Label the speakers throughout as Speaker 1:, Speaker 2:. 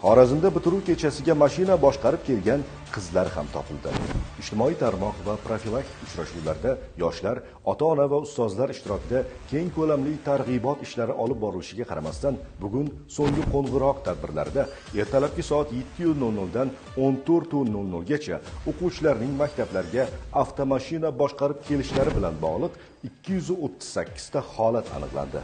Speaker 1: Xorazmda bitiruv kechasiga mashina boshqarib kelgan qizlar ham topildi. Ijtimoiy tarmoq va profilaktik uchrashuvlarda yoshlar, ota-ona va ustozlar ishtirokida keng ko'lamli targ'ibot ishlari olib borilishiga qaramasdan, bugun so'nggi qo'ng'iroq tadbirlarida ertalabki soat 7:00 dan 14:00 gacha o'quvchilarning maktablarga avtomashina boshqarib kelishlari bilan bog'liq 238 ta holat aniqlandi.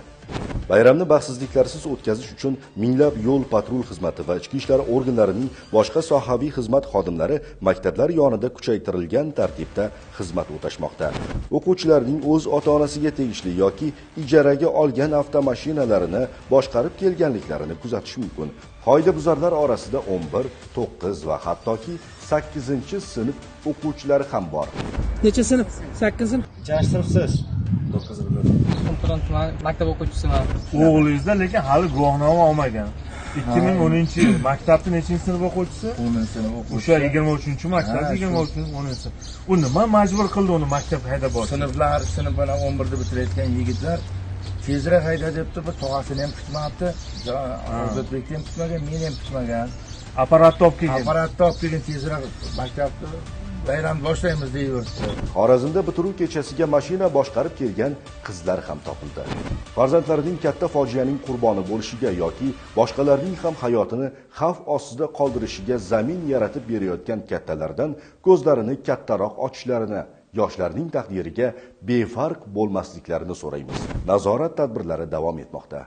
Speaker 1: Bayramni baxtsizliklarsiz o'tkazish uchun minglab yo'l patrul xizmati va ichki ishlar organlarining boshqa sohaviy xizmat xodimlari maktablar yonida kuchaytirilgan tartibda xizmat o'tashmoqda. O'quvchilarning o'z ota-onasiga tegishli yoki ijaraga olgan avtomashinalarini boshqarib kelganliklarini kuzatish mumkin. Qoidabuzarlar orasida 11, 9 va hattoki 8-sinf o'quvchilari ham bor.
Speaker 2: Necha sinf? 8 sinf.
Speaker 3: Nechanchi sinfsiz?
Speaker 2: Qumqo'rg'on tuman maktab o'quvchisiman.
Speaker 4: O'g'lingizda lekin hali guvohnoma olmagan. 2010-yil maktabni nechinchi sinf o'quvchisi?
Speaker 3: 10 sinf o'quvchisi.
Speaker 4: O'sha 23-maktab,
Speaker 3: Ha, shu.
Speaker 4: 23 10 sinf. U nima majbur qildi uni maktabga haydab borishga?
Speaker 3: Sinflar, sinf bilan 11da bitirayotgan yigitlar tezroq hayda debdi, bir tog'asini ham kutmabdi. Ozodbekni ham kutmagan, meni ham kutmagan.
Speaker 4: Apparatni olib kelgan.
Speaker 3: Apparatni olib kelgan, tezroq maktabni bayram boshlaymiz deyveribdi.
Speaker 1: Xorazmda bitiruv kechasiga mashina boshqarib kelgan qizlar ham topildi. Farzandlarining katta fojianing qurboni bo'lishiga yoki boshqalarning ham hayotini xavf ostida qoldirishiga zamin yaratib berayotgan kattalardan ko'zlarini kattaroq ochishlarini, yoshlarning taqdiriga befarq bo'lmasliklarini so'raymiz. Nazorat tadbirlari davom etmoqda.